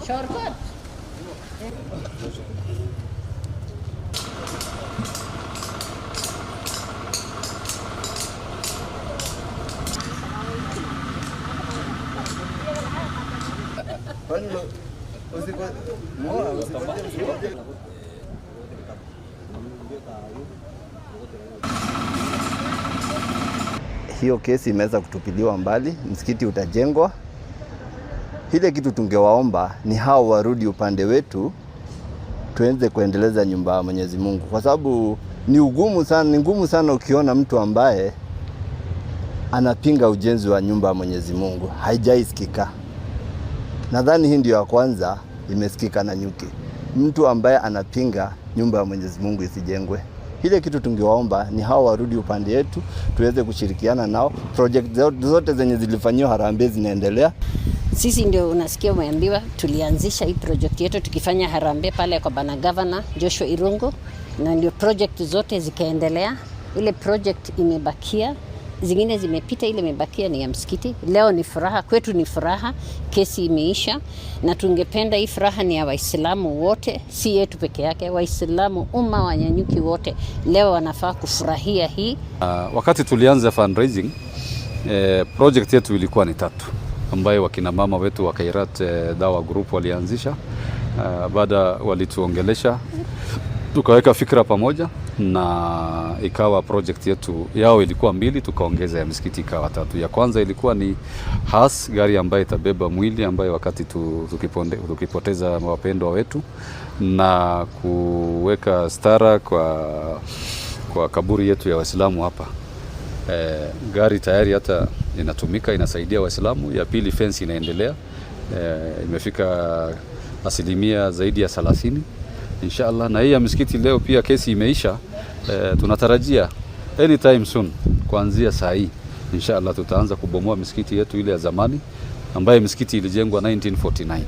Shortcut. Hiyo kesi imeweza kutupiliwa mbali, msikiti utajengwa. Ile kitu tungewaomba ni hao warudi upande wetu, tuenze kuendeleza nyumba ya Mwenyezi Mungu, kwa sababu ni ugumu sana, ni ngumu sana ukiona mtu ambaye anapinga ujenzi wa nyumba ya Mwenyezi Mungu. Haijaisikika. Nadhani hii ndio ya kwanza imesikika Nanyuki, mtu ambaye anapinga nyumba ya Mwenyezi Mungu isijengwe. Ile kitu tungewaomba ni hao warudi upande yetu, tuweze kushirikiana nao. Project zote zenye zilifanyiwa harambee zinaendelea. Sisi ndio unasikia umeambiwa, tulianzisha hii project yetu tukifanya harambee pale kwa bana governor Joshua Irungu, na ndio project zote zikaendelea. Ile project imebakia, zingine zimepita, ile imebakia ni ya msikiti. Leo ni furaha kwetu, ni furaha, kesi imeisha, na tungependa hii furaha ni ya Waislamu wote, si yetu peke yake. Waislamu umma wa Nanyuki wote leo wanafaa kufurahia hii. Wakati tulianza fundraising, project yetu ilikuwa ni tatu ambayo wakina mama wetu wa Kairat Dawa Group walianzisha. Baada walituongelesha tukaweka fikra pamoja na ikawa project yetu yao ilikuwa mbili, tukaongeza ya msikiti ikawa tatu. Ya kwanza ilikuwa ni hearse, gari ambayo itabeba mwili ambayo wakati tukipoteza wapendwa wetu, na kuweka stara kwa kaburi yetu ya Waislamu hapa. Gari tayari hata inatumika inasaidia Waislamu. Ya pili, fence inaendelea, imefika asilimia zaidi ya 30 inshallah. Na hii ya msikiti leo pia kesi imeisha. Tunatarajia anytime soon kuanzia saa hii inshallah tutaanza kubomoa misikiti yetu ile ya zamani ambayo misikiti ilijengwa 1949.